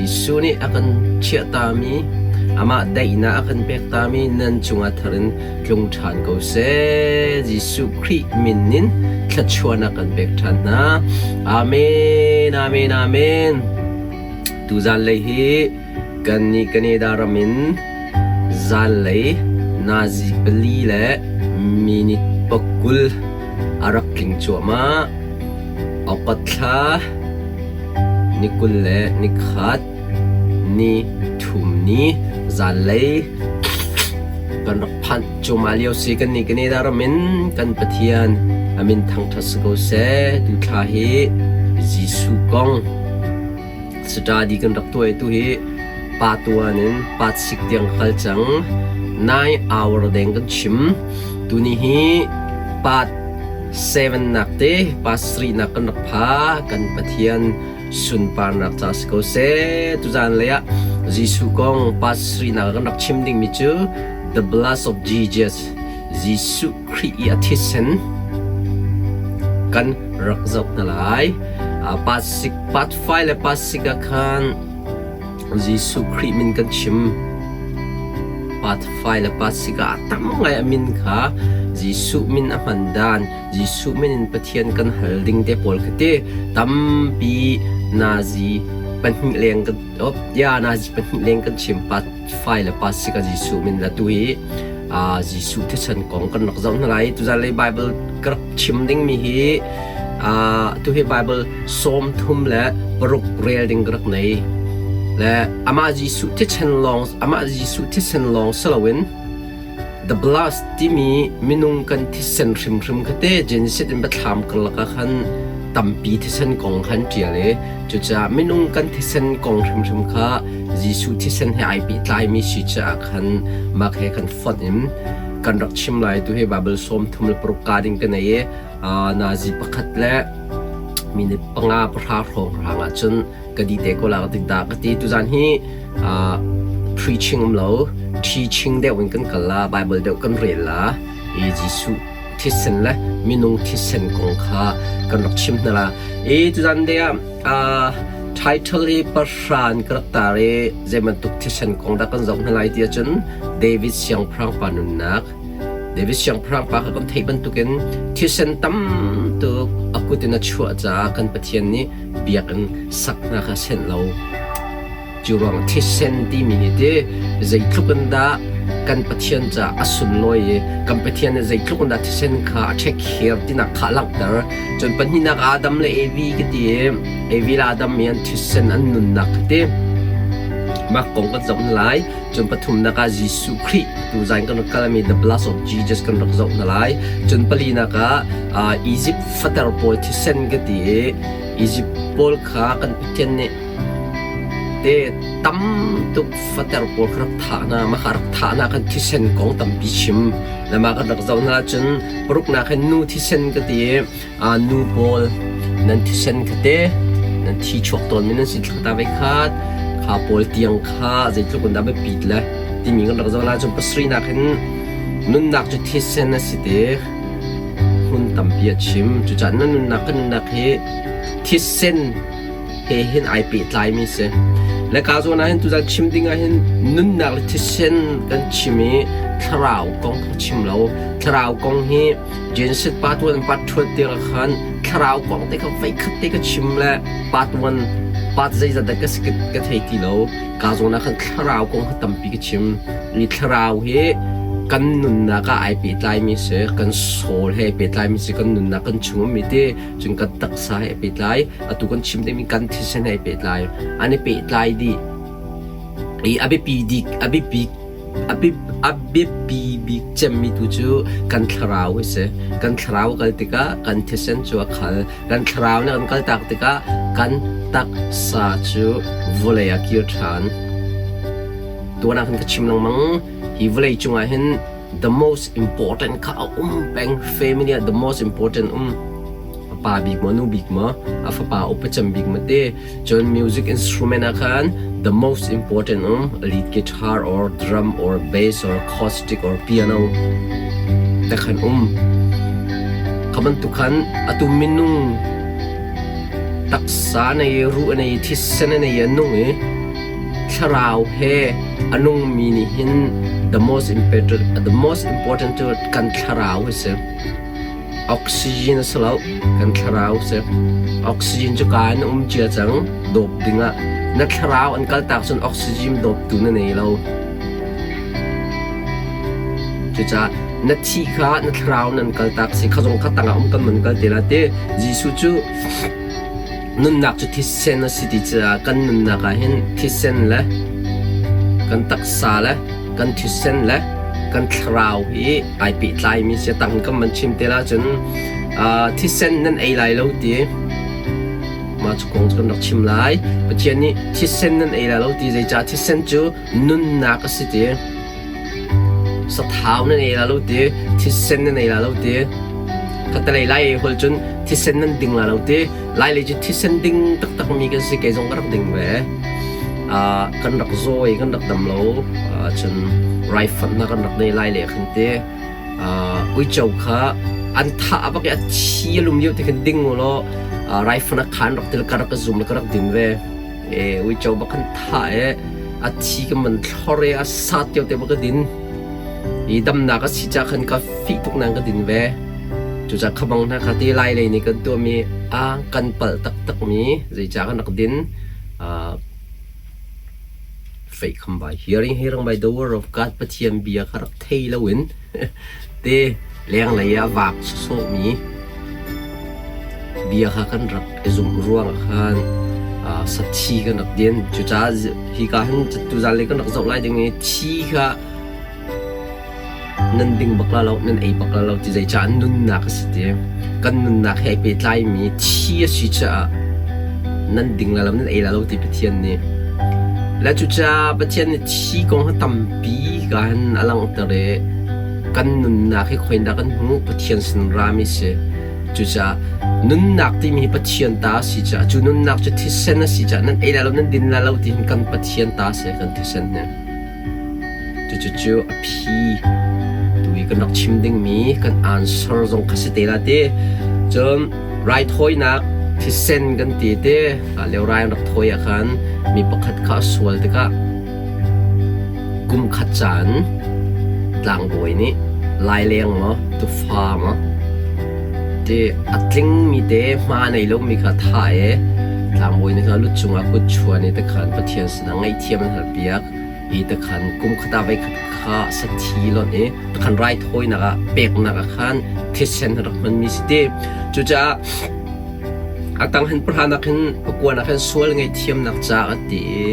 Jesuh nih a kan chiahtami, amah daihnak a kan pektami nan cungah thar in tlung ṭhan ko seh. Jesuh Khrih min in thluachuahnak kan pek ṭhan hna. Amen, amen, amen. Tuzan lei hi kannih Canada ram in zanlei nazi pali le minute pakul a rak tling cuahmah. Okat thla ni 21 ni thum ni zanlei kan rak phanh cuahmah lio si. Kannih Canada ram in kan Pathian a min thangṭhat si ko seh. Tu thla hi Jesuh kong study kan rak tuah i tu hi pa tuan in pa sik tiang kal cang. 9 hour deng kan chim. Tuni hi part 7 nak te part 3 nak kan rak pha. Kan Pathian sunparnak ca si ko seh. Tuzan lei ah Jesuh kong part 3 nak kan rak chim dingmi cu the blood of Jesus, Jesuh Khrih i a thisen kan rak zoh hna lai. Part 6, part 5 le part 6 ah khan Jesuh Khrih min kan chim. Part 5 le part 6 ah tam ngai a min kha Jesuh min a hman dan, Jesuh min in Pathian kan hal ding te pawl kha ti tampi nazi pahnih leng kan op ya nazi pahnih leng kan chim part 5 le part 6 ah Jesuh min la tu hi Jesuh thisen kong kan rak zoh hna lai. Tuzan lei Bible ka rak chim dingmi hi tu hi Bible 36 rel ding ka rak nei. Le amah Jesuh thisen lawng amah Jesuh thisen lawng si loin the blood timi minung kan thisen hrimhrim kha te Genesis in biathlam karlak ah khan tampi thisen kong khan ṭial i cucaah minung kan thisen kong hrimhrim kha Jesuh thisen he ai pehtlaimi si caah khan mah he kan fonh in kan rak chim lai. Tu hi Bible 36 ka ding ka nei i nazi pakhat le minute panga pahra hrawng hrang ahcun ka di te ko la ka tik dah ka ti. Tuzan hi preaching um lo, teaching deuh in kan kal la, Bible deuh kan rel la i Jesuh thisen le minung thisen kong kha kan rak chim hna la. I tuzan de ah title hi pahran ka rak tar i zei bantuk thisen kong dah kan zoh hna lai ti ahcun David siangpahrang pa nunnak. David siangpahrang pa kha kan theih bantukin thisen tam tuk a kut in a chuah caah kan Pathian nih biakinn sak hna kha senh lo. Cu ruang thisen timi hi ti zeitluk in dah kan Pathian caah a sunlawi i kan Pathian nih zeitluk in dah thisen kha a ṭhekher tinak kha a langhter. Cun pahnihnak Adam le Evi ka ti i Evi le Adam i an thisen an nunnak ka ti. Mah kong kan zoh hna lai. Cun pathumnak ah Jesuh Khrih tu zan kan rak kalmi The Blood of Jesus kan rak zoh hna lai. Cun palinak ah Egypt fater pawl thisen ka ti i Egypt pawl kha kan Pathian nih te tam tuk fater pawl kha rak thah hna. Mah kha rak thah hna kan thisen kong tampi chim. Le mah kan rak zoh hna cun paruknak hin nu thisen ka ti i nu pawl nan thisen kha te nan thi chuak tawnmi nan si thla ve khat kha pawl tiang kha zeitluk in dah biapit le timi kan rak zoh la cun pasarihnak hin nunnak cu thisen a si te hmun tampi a chim. Cucaah na nunnak kan nunnak hi thisen he hin ai pehtlaimi si. Le ka zawn ah hin tuzan chim ding ah hin nunnak le thisen kan chim i thlarau kong ka chim lo. Thlarau kong hi Genesis part 1 part 2 tiang khan thlarau kong te kha veikhat te ka chim le part 1 part zeizat dah ka si ka thei ti lo. Ka zawn ah khan thlarau kong kha tampi ka chim. I thlarau hi kan nunnak ah ai pehtlaimi si, kan soul he ai pehtlaimi si, kan nunnak kan chung ummi ti cun kan taksa he ai pehtlai. Atu kan chim dingmi kan thisen he ai pehtlai. An i pehtlai dih. I a biapi dik a biapi a biapi bik cemmi tu cu kan thlarau hi si. Kan thlarau kal tikah kan thisen cu a khal. Kan thlarau nih kan kaltak tikah kan taksa cu vawlei ah kir ṭhan. Tuan ah khan ka chim lengmang. Hi vawlei cungah hin the most important kha a um peng. Family ah the most important um. A pa bik maw nu bik maw a fapa upa cem bik maw te. Cun music instrument ah khan the most important um lead guitar or drum or bass or acoustic or piano te khan um. Kha bantuk khan atu minung taksa nei ruh nei thisen nei a nung i. Thlarau he a nungmi nih hin the most important, the most important cu kan thlarau hi si. Oxygen a si lo, kan thlarau si. Oxygen cu ka in um cia cang, dawp dingah. Na thlarau an kaltak cun oxygen dawptu na nei lo. Cucaah na thi kha na thlarau nan kaltak si kha zong kha tangah um kan man kal te la ti. Jesuh cu nunnak cu thisen a si ti caah kan nunnak ah hin thisen le kan taksa le kan thisen le kan thlarau hi ai pehtlaimi si tang kan van chim te la cun thisen nan ei lai lo ti mah cu kong cu kan rak chim lai. Pathian nih thisen nan ei lai lo ti zeicah thisen cu nunnak a si ti sathau nan ei la lo ti thisen nan ei la lo ti khatalei lai ei hol cun thisen nan ding la lo ti lai lei cu thisen ding taktak mi kan si kei zong ka rak ding ve kan rak zaw i kan rak dam lo cun raifanh hna kan rak nei lai le khan te uico kha an thah bak i a thi a lum lio te khan ding u law raifanh a khan rak til ka rak zum le ka rak din ve E uico bak kan thah e a thi ka man thlor e a sat tio te bak ka din i damnak a si ca khan ka fih tuk nang ka din ve cuca khabang hna kha ti lai lei nih kan tuahmi a kan palh taktak mi zeica kan rak din faith come by hearing hearing by the word of God Pathian bia kha rak thei loin te lenglei ah vak sawsawhmi bia kha kan rak i zumh ruangah khan sathi kan rak din. Cucaah hika hin tuzan le kan rak zoh lai ding i thi kha nan ding bak la lo, nan ei bak la lo ti zeicah nunnak a si ti. Kan nunnak he ai pehtlaimi thi a si caah nan ding la lo, nan ei la lo ti Pathian nih. Le cucaah Pathian nih thi kong hi tampi ka hin a langhter i kan nunnak hi khoindah kan hmuh Pathian sin rami si. Cucaah nunnak timi hi Pathian ta a si caah cu nunnak cu thisen a si caah nan ei la lo nan din la lo ti hin kan Pathian ta si kan thisen hi. Cucu a phi tu i kan rak chim dingmi kan answer zong kha si te la ti. Cun raithawinak thisen kan ti te leo rai an rak thawi ah khan mi pakhat kha a sual tikah kum khat caan tlangbawi nih laileng maw tufa maw ti a tlingmi te hma nei lomi kha thah i tlangbawi nih khan lu cungah kut chuan i tikhan Pathian sinah ngaihthiam an halpiak i tikhan kum khat ah voikhat kha sathi lonh i tikhan raithawinak ah peknak ah khan thisen rak hmanmi si ti. Cucaah a tang hin pahranak hin pakuanak hin sual ngaihthiamnak ca a ti i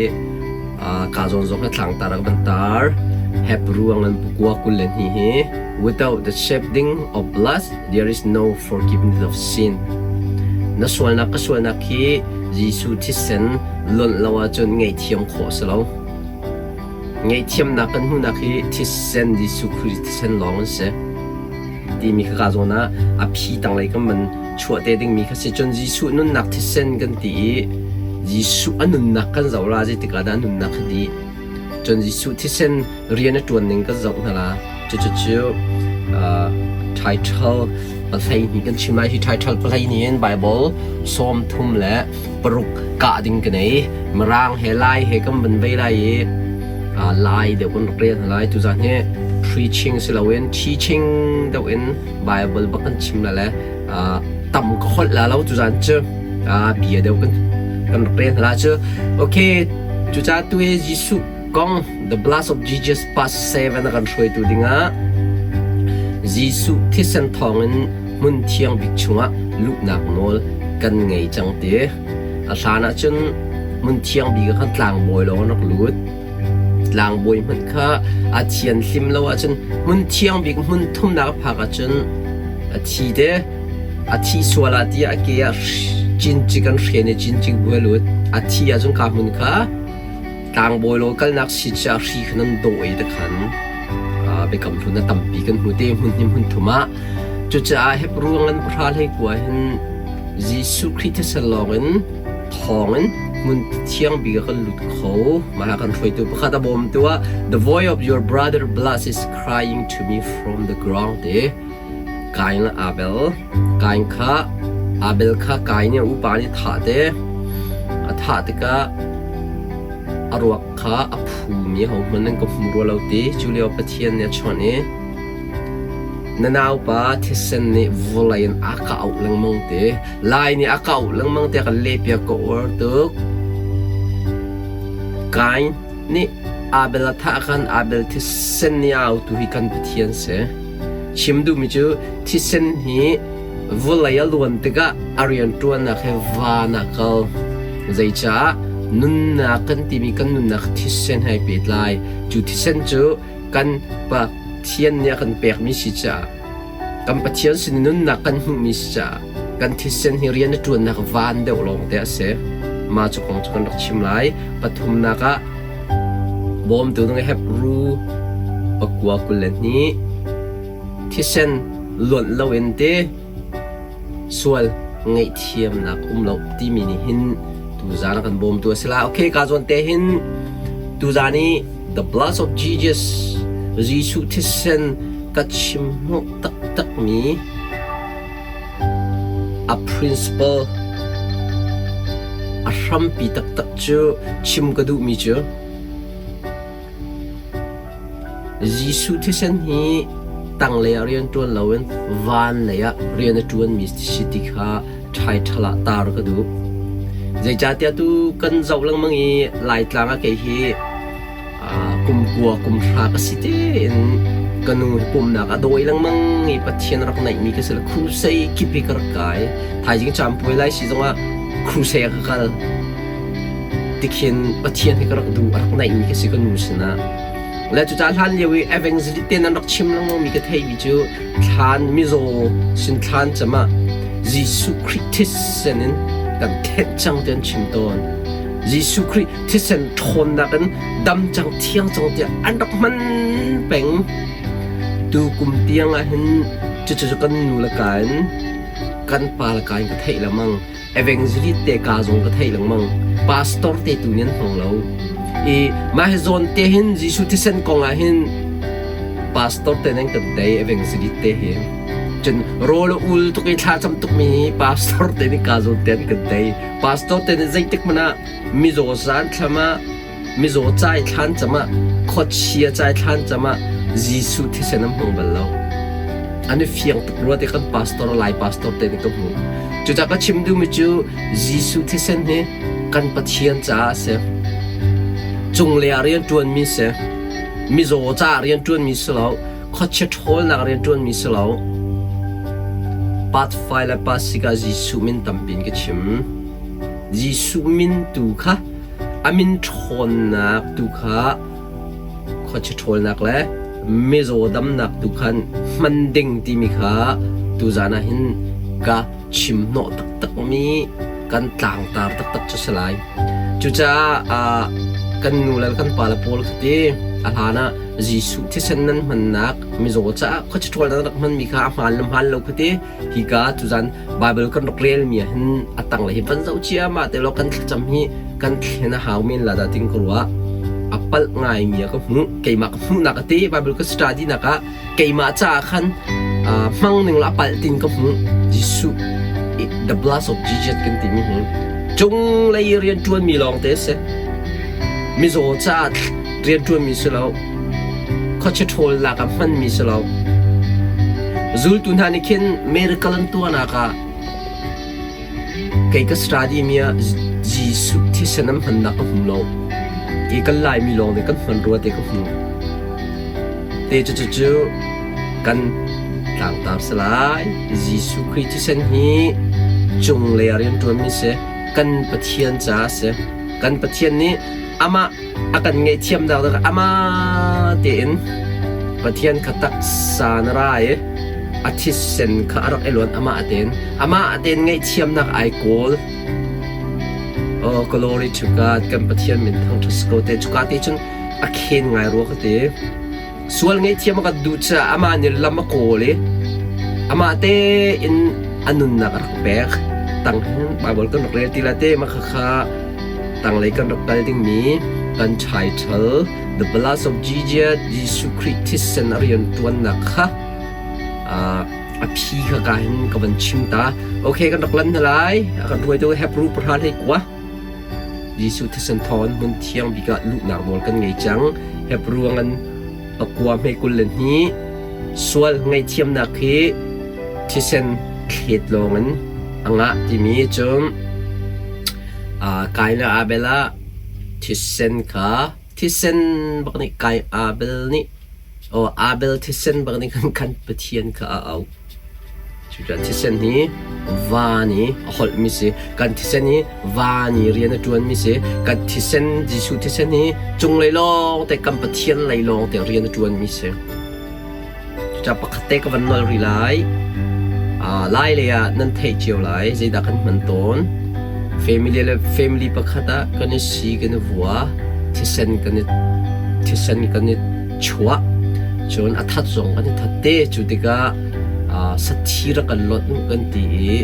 ka zawn zong hi thlangtar ah kan tar. Hebrew an pakua 22 hi without the shedding of blood there is no forgiveness of sin. Na sualnak ka sualnak hi Jesuh thisen lonh lo ahcun ngaihthiam khawh a si lo. Ngaihthiamnak kan hmuhnak hi thisen Jesuh Khrih thisen lawng an si. Timi kha ka zawn ah a phi tanglei kan van chuah te dingmi kha si. Cun Jesuh nunnak thisen kan ti i Jesuh a nunnak kan zoh la zeitik ah dah a nunnak kha dih. Cun Jesuh thisen rian a ṭuan ning kan zoh hna la. Cucu title 12 kan chim lai. Hi title 12 in Bible 36 kah ding ka nei. Mirang he Lai he kan van vei lai i Lai deuh kan rak rel hna lai. Tuzan hi preaching si loin teaching deuh in Bible bak kan chim la le tam ka holh la lo tuzan cu bia deuh kan kan rak rel hna la cu. Okay, cucaah tu hi Jesuh kong The Blood of Jesus Part 7 a kan hruaitu dingah Jesuh thisen thawngin hmun thiang bik chungah luhnak nawl kan ngei cang ti. A hlan ahcun hmun thiang bik ah khan tlangbawi lawng an rak lut. Tlangbawi hmanh kha a thianhlim lo ahcun hmun thiang bik hmun thumnak a phak ahcun a thi te. A thi sual ah tiah a ke ah cincik an hren i cincik bu a lut. A thi ahcun ka hmun kha Tlangbawi law kalnak si cu a hri kha nan dawh i tikhan biakam hlun a tampi kan hmu te hmun hnih hmun thum ah. Cucaah Hebru ngan pahra hlei kua hin Jesuh Khrih thisen lawngin thawngin hmun thiang bik ah kan lut kho. Mah kan hruaitu pakhat a bawmtu ah The voice of your brother blood is crying to me from the ground te Kain le Abel Kain kha Abel kha Kain nih a upa nih thah te a thah tikah. A ruak kha a phumi ahohmanh nan ka hmu rua lo ti. Cu lio Pathian nih a chawnh i, Na naupa thisen nih vawlei in a ka auh lengmang ti. Lai nih a ka auh lengmang tiah ka lehpiak ka uar tuk. Kain nih Abel a thah khan Abel thisen nih a autu hi kan Pathian si. Chim duhmi cu thisen hi vawlei a luan tikah a rianṭuannak he van ah kal. Zeicah nunnak kan timi kan nunnak thisen he pehtlai. Cu thisen cu kan Pathian nih a kan pekmi si caah kan Pathian sin nunnak kan hmuhmi si caah kan thisen hi rian a ṭuannak van deuh lawng te a si. Mah cu kong cu kan rak chim lai. Pathumnak ah bawmtu ding Hebru 9:22 Thisen luanh loin ti sual ngaihthiamnak um lo timi nih hin tuzaan a kan bawmtu a si la. Okay, ka zawn te hin tuzaan i the blood of Jesus Jesuh thisen ka chim hnawh taktakmi a principle a hrampi taktak cu chim ka duhmi cu Jesuh thisen hi tanglei ah rian ṭuan loin van lei ah rian a ṭuanmi si ti kha ṭhaiṭhal ah tar ka duh. Zeicahtiah tu kan zoh lengmang i Laitlang ah kei hi kum kua kum hra ka si tein ka nu hi pumnak a dawi lengmang i Pathian rak naihmi ka si le crusade kip hi ka rak kai. Thaizing caampuai lai si zongah crusade ah ka kal. Tikhin Pathian hi ka rak duh, a rak naihmi ka si ka nu sinah. Le cucaah hlan lio i evangelist te nan rak chim lengmangmi ka theihmi cu thlan mizaw sin thlan cam ah Jesuh Khrih thisen in kan thenh cang ti an chim tawn. Jesuh Khrih thisen ṭhawnnak in dam cang thiang cang tiah an rak hman peng. Tu kum tiang ah hin cucu kan nu le ka in kan pa le ka in ka theih lengmang. Evangelist te ka zong ka theih lengmang. Pastor te tu nih an hmang lo. I mah hi zawn te hin Jesuh thisen kong ah hin pastor te nan kan tei evangelist te hi. Cun rawl a ul tuk i thla cam tuk mi hi pastor te nih ka zawn te an kan tei. Pastor te nih zeitik hmanh ah mizaw zan thlam ah mizaw cai thlan cam ah khuachia cai thlan cam ah Jesuh thisen an hmang bal lo. An i fiang tuk rua te kan pastor lai pastor te nih ka hmuh. Cucaah ka chim duhmi cu Jesuh thisen hi kan Pathian caah a si. Cunglei ah rian ṭuanmi si. Mizaw caah rian ṭuanmi si lo. Khuachia ṭhawlnak rian ṭuanmi si lo. Part 5 le part 6 ah Jesuh min tampi in ka chim. Jesuh min tu kha A min ṭhawnnak tu kha khuachia ṭhawlnak le mizaw damnak tu khan hman ding timi kha tuzaan ah hin ka chim hnawh taktakmi kan tlangtar taktak cu si lai. Cucaah kan nu le kan pa le pawl kha ti a hlan ah Jesuh thisen nan hmannak mizaw caah khuachia ṭhawlnak rak hmanmi kha a hmaan le hmaan lo kha ti hika tuzaan Bible kan rak relmi ah hin a tanglei hi van zoh ciammah te law kan thlacam hi kan thlen a hau men la dah ting ka ruah. A palh ngaimi ah ka hmuh. Keimah ka hmuhnak a ti Bible ka study nak ah keimah caah khan hmang ning la a palh tin ka hmuh. Jesuh the blood of Jesus kan timi hi cunglei rian ṭuanmi lawng te a si. Mizaw caah rian ṭuanmi si lo. Khuachia ṭhawlnak ah hmanmi si lo. Zultu hna nih khin miracle an tuahnak ah kei ka study mi ah Jesuh thisen an hmannak ka hmu lo. I kan Laimi lawng nih kan hman rua te ka hmu. Te cu cu kan tlangtar si lai. Jesuh Khrih thisen hi cunglei ah rian ṭuanmi si. Kan Pathian caah si. Kan Pathian nih amah a kan ngaihthiamnak ding amah tein Pathian kha taksa na ra i a thisen kha a rak i luan amah tein amah tein ngaihthiamnak ai kawl. Oh, glory to God. Kan Pathian min thangṭhat si ko te. Cuka te cun a khen ngai rua ka ti. Sual ngaihthiam a kan duh caah amah nih lam a kawl i amah tein a nunnak a rak pek. Tang hin Bible kan rak rel ti la te mah khakha tanglei kan rak kal dingmi kan title The Blood of Jesus Jesuh Khrih thisen a rian ṭuannak kha a phi kha ka hin ka van chim ta. Okay, kan rak lan hna lai. A kan hruaitu Hebrew pahra hlei kua. Jesuh thisen thawngin hmun thiang bik ah luhnak nawl kan ngei cang. Hebru ngan pakua hme 22 sual ngaihthiamnak hi thisen thlet lawngin a ngah timi cu Kain le Abel ah thisen kha thisen bak nih Kain Abel nih aw Abel thisen bak nih khan kan Pathian kha a auh. Cucaah thisen hi van i a holhmi si. Kan thisen hi van i rian a ṭuanmi si. Kan thisen, Jesuh thisen hi cunglei lawng te kan Pathian lei lawng te rian a ṭuanmi si. Cucaah pakhat te ka van nol rih lai. Lai lei ah nan theih cio lai zeidah kan hman tawn. Family le family pakhat ah kan i si kan i vua, thisen kan i thisen kan i chuah. Cun a that zong kan i that te. Cu tikah sathi rak kan lonh u kan ti i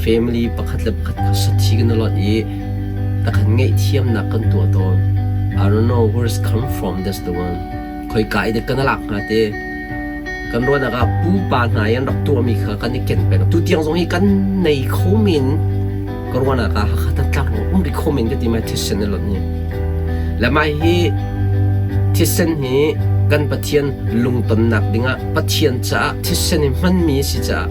family pakhat le pakhat kha sathi kan i lonh i takhan ngaihthiamnak kan tuah tawn. I don't know where it's come from, that's the one. Khoika i dah kan lak hnga te. Kan ruahnak ah pupa hna i an rak tuahmi kha kan i ken peng. Tu tiang zong hi kan nei kho men ka ruahnak ah Hakha Thantlang lawng um rih kho men ka ti mai thisen a lonh hi. Le mah hi thisen hi kan Pathian lungtonnak dingah Pathian caah thisen i hmanmi a si caah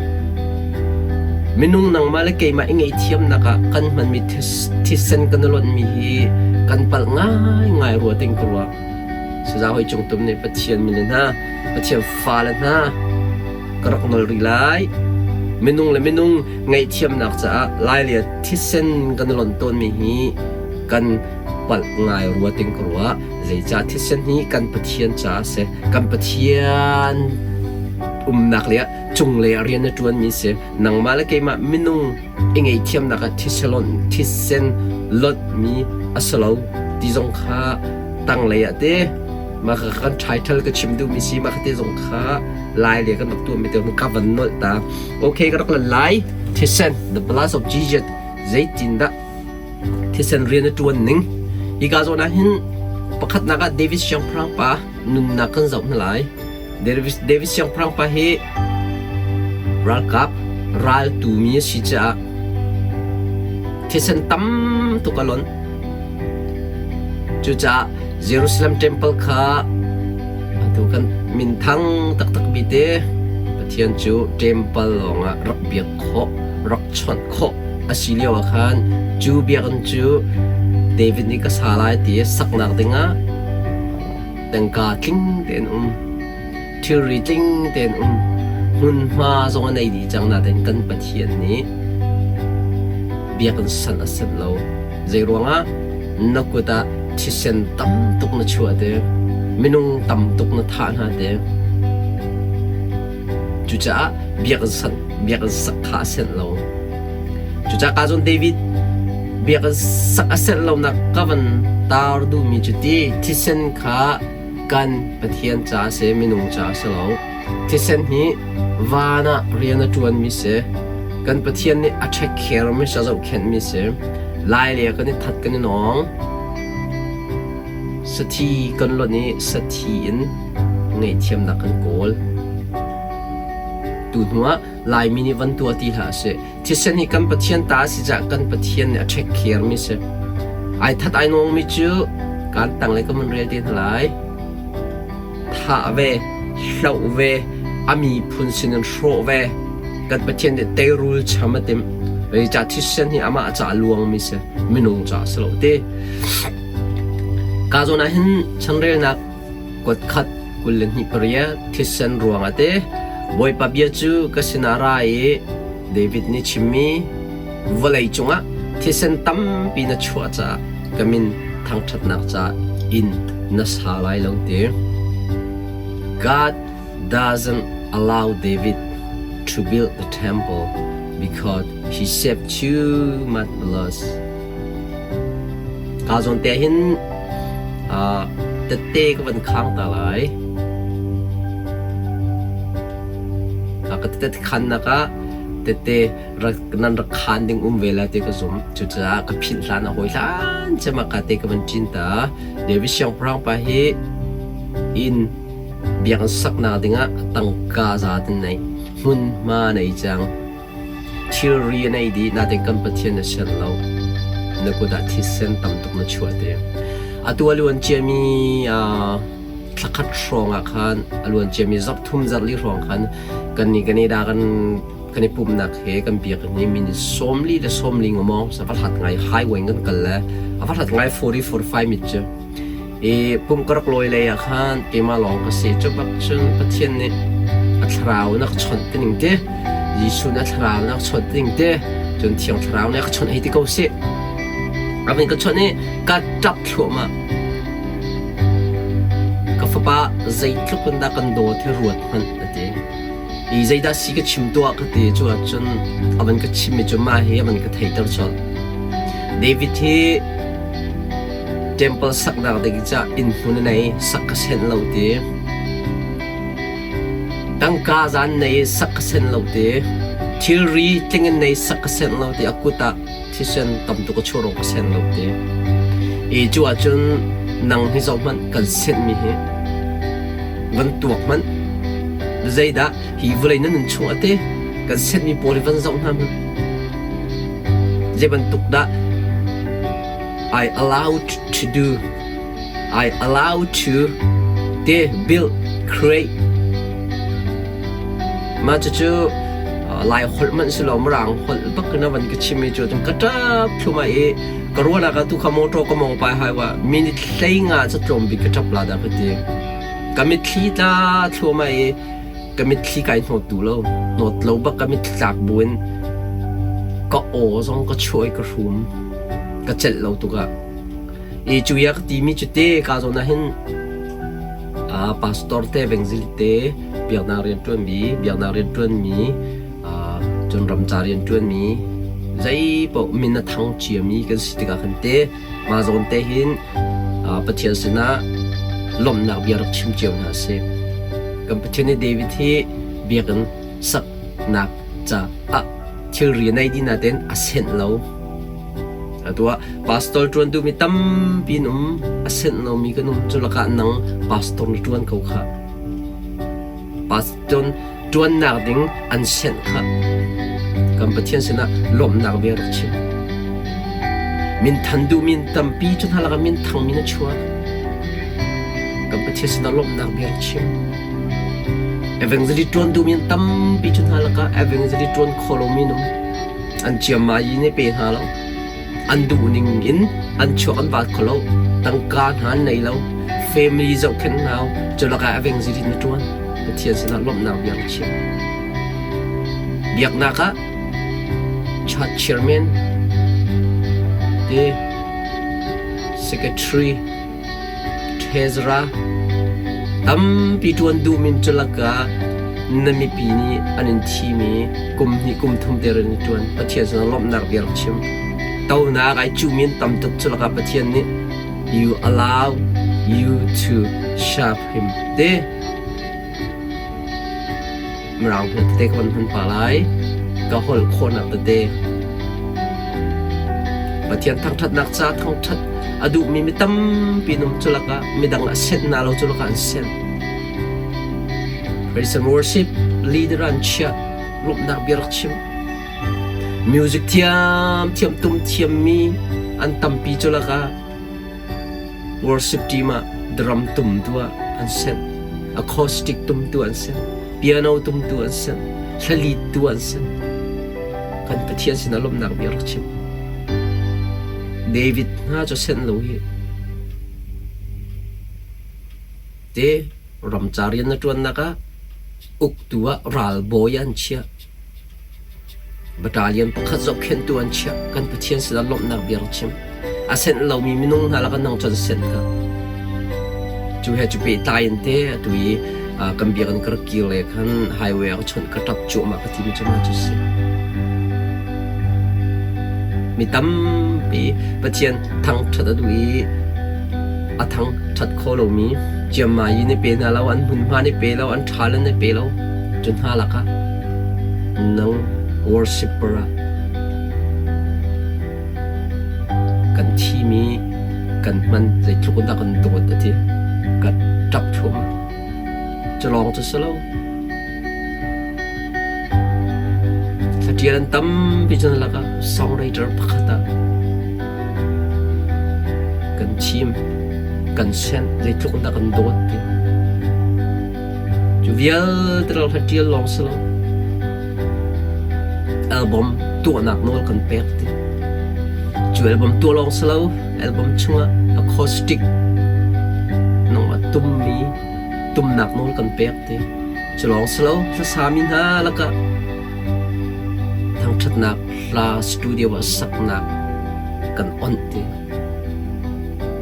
minung nangmah le keimah i ngaihthiamnak ah kan hmanmi thisen kan i lonhmi hi kan palh ngaingai rua ting ka ruah. Saza hoi cung tum nih Pathian min le hna, Pathian fale hna ka rak nol rih lai. Minung le minung ngaihthiamnak caah Lailia thisen kan i lonh tawnmi hi kan palh ngai rua ting ka ruah. Zeicah thisen hi kan Pathian caah a si. Kan Pathian umnak le cunglei ah rian a ṭuanmi si. Nangmah le keimah minung i ngaihthiamnak ah thisen lonhmi a si lo ti zong kha tanglei ah te mah kha kan title ka chim duhmi si mah kha te zong kha lai le kan rak tuahmi te ka van nolh ta. Okay, ka rak lan lai. Thisen, the blood of Jesus, zeitindah thisen rian a ṭuan ning. Hika zawn ah hin pakhatnak ah David siangpahrang pa nunnak kan zoh hna lai. David siangpahrang pa hi ralkap raltu mi a si caah thisen tam tuk a lonh. Cucaah Jerusalem temple kha atu kan minthang taktak mi te Pathian cu temple lawngah rak biak khawh, rak chawnh khawh a si lio ah khan cu biakinn cu David nih ka sa lai ti saknak dingah tangka tling tein um, thilri tling tein um, hmunhma zong a nei dih cang nain kan Pathian nih biakinn san a sanh lo. Zeiruangah na kut ah thisen tam tuk na chuah te, minung tam tuk na thah hna te. Cucaah biakinn san biakinn sak kha a senh lo. Cucaah ka zawn David biakinn sak a senh lonak ka van tar duhmi cu ti thisen kha kan Pathian ca a si, minung ca a si lo. Thisen hi van ah rian a ṭuanmi si. Kan Pathian nih a take care mi si, a zohkhenhmi si. Lai le kan i that kan i nawng. Sathi kan lonh i sathi in ngaihthiamnak kan kawl. Tu hnuah Laimi nih van tuah ti hlah sih. Thisen hi kan Pathian ta a si caah kan Pathian nih a take care mi si. Ai that ai nawng mi cu kan tang le kan van rel te hna lai. Thah ve, hloh ve, a miphun sin in hrawh ve. Kan Pathian nih teirul cham a timh. Zeicah thisen hi amah ca a luang mi si, minung ca a si lo ti. Ka zawn ah hin chanrelnak kuat khat 28 thisen ruangah te Bawipa bia cu ka sinah ra i David nih chimmi vawlei cungah thisen tampi na chuah caah ka min thangṭhatnak caah inn na sa lai lo ti. God doesn't allow David to build the temple because he shed too much blood. Kaa zawn te hin tette ka van khang ta lai. Ka tette khannak ah tette nan rak khan ding um ve lai ti ka zum. Cucaah ka philh hlan a hawi hlan cem ah ka te ka van ṭin ta. David siangpahrang pa hi inn biakinn saknak dingah tangka za tin nei hmunhma nei cang. Thilri a nei dih nain kan Pathian a sian lo. Na kut ah thisen tam tuk na chuah te. Atu a luan ciami thlakhat hrawng ah khan a luan ciami zarh thum zarh li hrawng khan kan ni kan i da kan kan i pumnak he kan biakinn hi minute 40 le 40 ngomong sa va hlat ngai highway kan kal le a va hlat ngai 40 45 minute cu i pum ka rak lawi lei ah khan keimah lawng ka si cu bak cun Pathian nih a thlarau na ka chawnh ti ning te Jesuh nih a thlarau na ka chawnh ti ning te cun Thiang Thlarau nih a ka chawnh hei ti ko sih a van ka chawnh i ka ṭap thluahmah ka fapa zeitluk in dah kan dawt hi ruat hmanh a ti i zeidah si ka chim tuah ka ti cu ahcun a van ka chimmi cu mah hi a van ka theiter colh. David hi temple saknak ding ca inn hmun a nei sak ka senh lo ti. Tangka zan nei sak ka senh lo ti. Thilri tling in nei sak ka senh lo ti a kut ah thisen tam tuk a chuah ka senh lo ti. I cu ahcun nang hi zoh hmanh kan senhmi hi van tuak hmanh zeidah hi vawlei na nun chung ate kan senhmi pawl hi van zoh hna hmanh zei bantuk dah I allowed to do I allowed to te build create mah cucu lai holh manh si lo mirang holh bak in a van ka chim i cu cun ka ṭap thlum i ka ruahnak ah tu kha motor ka mong pai hai wa minute 15 ca tlawm bik ka ṭap la dah ka ti. Ka mitthli tla thluahmah i ka mitthli kai hnawt duh lo. Hnawt lo bak ka mitthli tlak buin ka aw zong ka chuah i ka hrum. Ka celh lo tuk ah. I cu ya ka timi cu te ka zawn ah hin pastor te vengzil te biaknak rianṭuanmi biaknak rianṭuanmi cun ramca rianṭuanmi zei paoh min a thang ciami kan si tikah khan te Mah zawn te hin Pathian sinah lawmhnak bia rak chim cio hna sih. Kan Pathian nih David hi biakinn saknak caah thilri nei dih nain a senh lo. Atu ah pastor ṭuan duhmi tampi an um, a senh lomi kan um. Cu lakah nang pastor na ṭuan ko khah. Pastor ṭuannak ding an senh kha kan Pathian sinah lawmhnak bia rak chim. Minthan duhmi tampi cu hna lakah minthangmi na chuak. Kan Pathian sinah lawmhnak bia rak chim. Evangelist ṭuan duhmi tampi cu hna lakah evangelist ṭuan kho lomi num an ciammai i ne pe hna lo. An duhning in an chuak an vaat kho lo. Tangka hna an nei lo. Family zohkhenh hna cu lakah evangelist na ṭuan. Pathian sinah lawmhnak bia rak chim. Biaknak ah church chairman te secretary treasurer tampi ṭuan duhmi cu lakah na mipi nih an in thimi kum hnih kum thum te rian i ṭuan. Pathian sinah lawmhnak bia rak chim. Tonak ai cuhmi an tam tuk cu lakah Pathian nih you allow you to serve him te Mirang hna tete ka van hman pa lai. Ka holh khawhnak tete. Pathian thangṭhatnak ca thangṭhat a duhmi mi tampi an um cu lakah midang a senh hna lo cu lakah an senh. Praise and worship leader an chiah lawmhnak bia rak chim. Music thiam thiam tum thiammi an tampi cu lakah Worship team ah drum tumtu ah an senh, acoustic tumtu an senh, piano tumtu an senh, hla-leadtu an senh. Kan Pathian sinah lawmhnak bia rak chim. David hna cu senh lo hi. Te ramca rian na ṭuannak ah uktu ah ralbawi an chiah. Battalion pakhat zohkhenhtu an chiah. Kan Pathian sinah lawmhnak bia rak chim. A senh lomi minung hna lakah nang cu an senh ka. Cu he cu pehtlai in te atu i kan biakinn ka rak kir le khan highway ah ka chawnh ka ṭap cuahmah ka timi cu mah cu si. Mi tampi Pathian thangṭhat a duh i a thangṭhat kho lomi ciammai in i pe hna lo, an hmunhma in i pe lo, an ṭhal in i pe lo. Cu hna lakah nang worshipper ah kan thimi kan hman zeitluk in dah kan dawt a ti ka ṭap thluahmah. Cu lawng cu si lo. Thlaṭial an tampi cu na lakah songwriter pakhat ah. Kan thim, kan senh, zeitluk in dah kan dawt ti. Cu vialte ral kha ṭial lawng si lo. Album tuahnak nawl kan pek ti. Cu album tuah lawng si lo, album chungah acoustic nangmah tummi tumnak nawl kan pek ti. Cu lawng si lo, hlasami hna lakah thangṭhatnak hla studio ah saknak kan onh ti.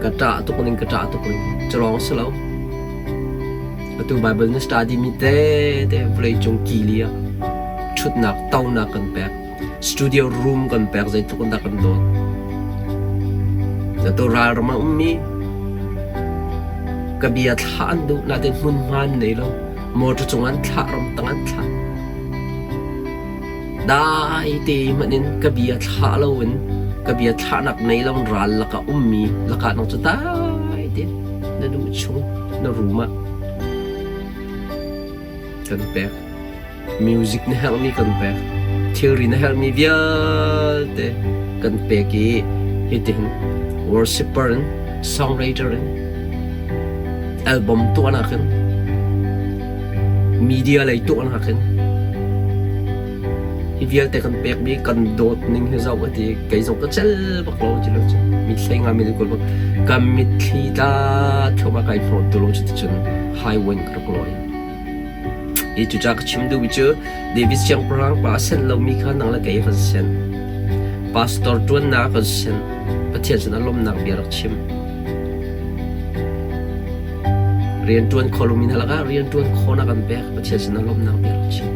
Ka ṭah tuk ning ka ṭah tuk ning. Cu lawng si lo. Atu Bible na study mi tete vawleicung kili ah ṭhutnak tonak kan pek. Studio room kan pek zeitluk in dah kan dawt. Atu ralram a ummi ka bia thlah an duh nain hmunhma an nei lo. Motor cung an thlah ramtang an thlah. Dai te hmanh in ka bia thlah loin ka bia thlahnak nei lo ral lakah ummi lakah nang cu dai te na duh chung na room ah kan pek. Music na herhmi kan pek. Thilri na herhmi vialte kan pek i hitin worshipper in songwriter in album tuahnak in media lei tuahnak in hi vialte kan pekmi kan dawt ning hi zoh ati kei zong ka cel bak lo ti lo cu mitthli nga mi kul bak kan mitthli tla thluahmah kai hnawt tu lo cu ti cun highway ka rak lawi i cuca ka chim duhmi cu David siangpahrang pa a sen lomi kha nang le kei kan sen pastor ṭuannak kan sen Pathian sinah lawmhnak bia rak chim. Rianṭuan kho lomi hna lakah rianṭuan khawhnak an pek. Pathian sinah lawmhnak bia rak chim.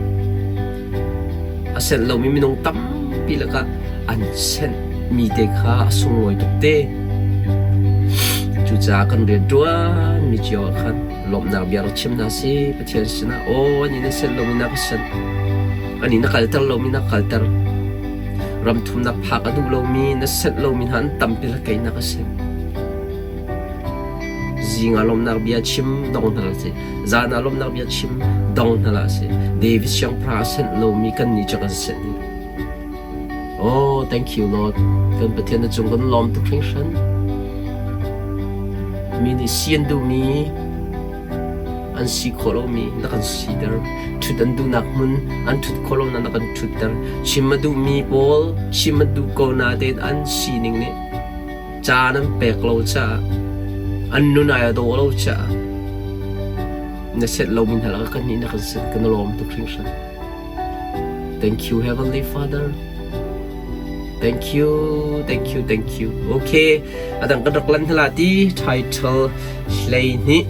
A senh lomi minung tampi lakah an senhmi te kha a sunglawi tuk te. Cucaah kan rianṭuanmi cio ah khan lawmhnak bia rak chim hna si. Pathian sinah aw ani na senh lomi na ka senh. Ani na kalter lomi na kalter. Ram thumnak phak a duh lomi na senh lomi hna an tampi la kei na ka senh. Zing ah lawmhnak bia chim dong hna si. Zan ah lawmhnak bia chim dong hna la si. David siangpahrang a senh lomi kan nih cu kan senh hi. Oh, thank you Lord. Kan Pathian na cung kan lawm tuk hringhran. Mi nih si an duhmi an si khawh lomi na kan siter. Ṭhut an duhnak hmun an ṭhut khawh lonak na kan ṭhutter. Chim a duhmi pawl chim a duh ko natein an sining nih caan an pek lo caah an nun ai a dawh lo caah na set lomi hna lakah kan nih na kan set kan lawm tuk hringhran. Thank you Heavenly Father. Thank you, thank you, thank you. Okay, adang kan rak lan hla ti title hlei hnih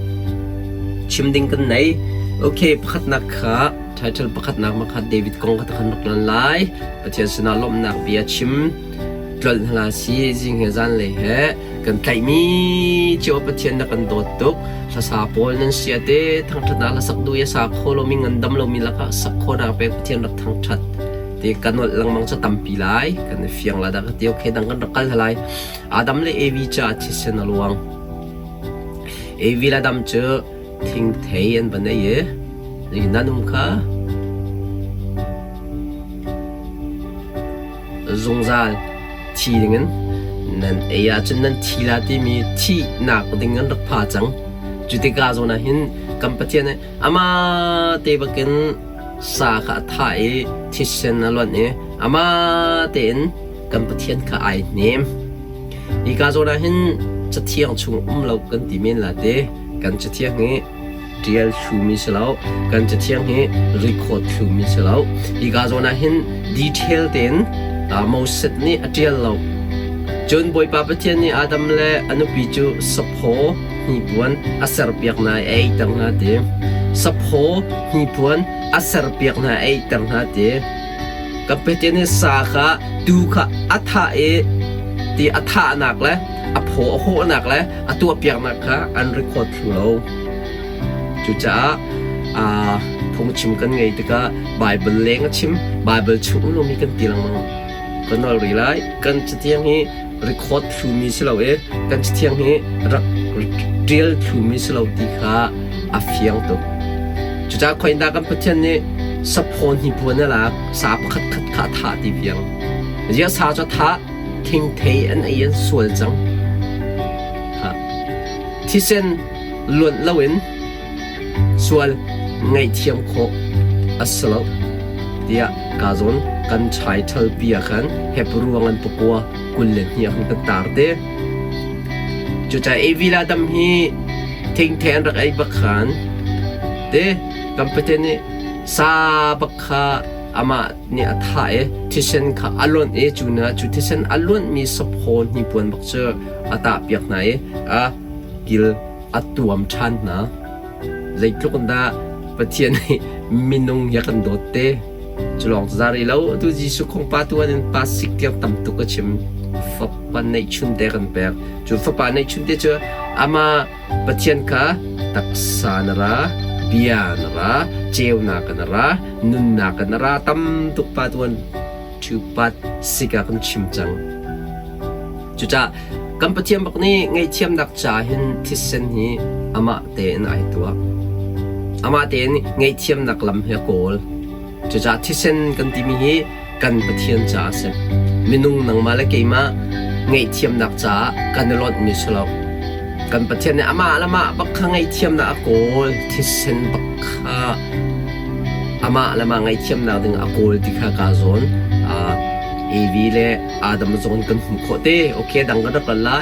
chim ding kan nei. Okay, pakhatnak kha title pakhatnak ma kha David kong kha kan rak lan lai. Pathian sinah lawmhnak bia chim tlolh hna si zing he zan lei he kan tlaihmi cio Pathian na kan dawt tuk hlasa pawl nan sia te thangṭhatnak la sak duh i sa kho lomi ngandam lomi lakah sak khawhnak pek Pathian rak thangṭhat ti kan nolh lengmang cu tampi lai kan i fiang la dah ka ti okay dang kan rak kal lai Adam le Evi ca thisen a luang Evi le Adam cu thingthei an van ei i nan um kha Zungzal thi dingin nan ei ahcun nan thi la timi thihnak ding an rak pha cang. Cu tikah zawn ah hin kan Pathian nih amah te bakin sa kha a thah i thisen a luanh i amah tein kan Pathian kha ai hnem. Hika zawn ah hin Cathiang chung um lo kan ti men la te. Kan Cathiang hi ṭial thlumi si lo. Kan cathiang hi record thlumi si lo. Hika zawn ah hin detail tein Moses nih a ṭial lo. Cun Bawipa Pathian nih Adam le a nupi cu saphaw hnipuan a serpiak hna i a eiter hna ti. Saphaw hnipuan a serpiak hna a eiter hna ti. Kan Pathian nih sa kha tuu kha a thah i ti a thahnak le a phaw a hawhnak le a tuahpiaknak kha an record thlu lo. Cucaah phungchim kan ngei tikah Baibal leng a chim, Baibal chung um lomi kan ti lengmang. Kan nawl rih lai. Kan cathiang hi record thlumi si lo i kan cathiang hi rak ṭial thlumi si lo ti kha a fiang tuk. Cucaah khoindah kan Pathian nih saphaw hnipuan a lak, sa pakhat khat kha a thah ti fiang. Ziah sa cu a thah? Thingthei an ei an sual cang. Thisen luanh loin sual ngaihthiam khawh a si lo tiah ka zawn kan title pi ah khan Hebrew an pakua 22 kan kan tar te. Cucaah Evi le Adam hi thingthe an rak ei bak khan te kan Pathian nih sa bak kha amah nih a thah i thisen kha a lonh i cu na cu thisen a lonhmi saphaw hnipuan bak cu a tahpiak hna i a kil a tuam ṭhan hna. Zeitluk in dah Pathian nih minung hi a kan dawt te. Cu lawng cu za rih lo. Atu Jesuh kong pa tuan in pa sik tiang tam tuk a chim. Fapa neihchun te kan pek. Cu fapa neihchun te cu amah Pathian kha taksa na ra, bia na ra, ceunak na ra, nunnak na ra tam tuk pa tuan ṭhupat sik ah kan chim cang. Cucaah kan Pathian bak nih ngaihthiamnak ca hin thisen hi amah tein ai tuah. Amah tein ngaihthiamnak lam hi a kawl. Cucaah thisen kan timi hi kan Pathian caah a si. Minung nangmah le keimah ngaihthiamnak caah kan i lonhmi si lo. Kan Pathian nih amah le amah bak kha ngaihthiamnak a kawl. Thisen bak kha amah le amah ngaihthiamnak ding a kawl ti kha kaa zawn. Uh, Evi le Adam zong kan hmuh khawh te. Okay, dang kan rak la.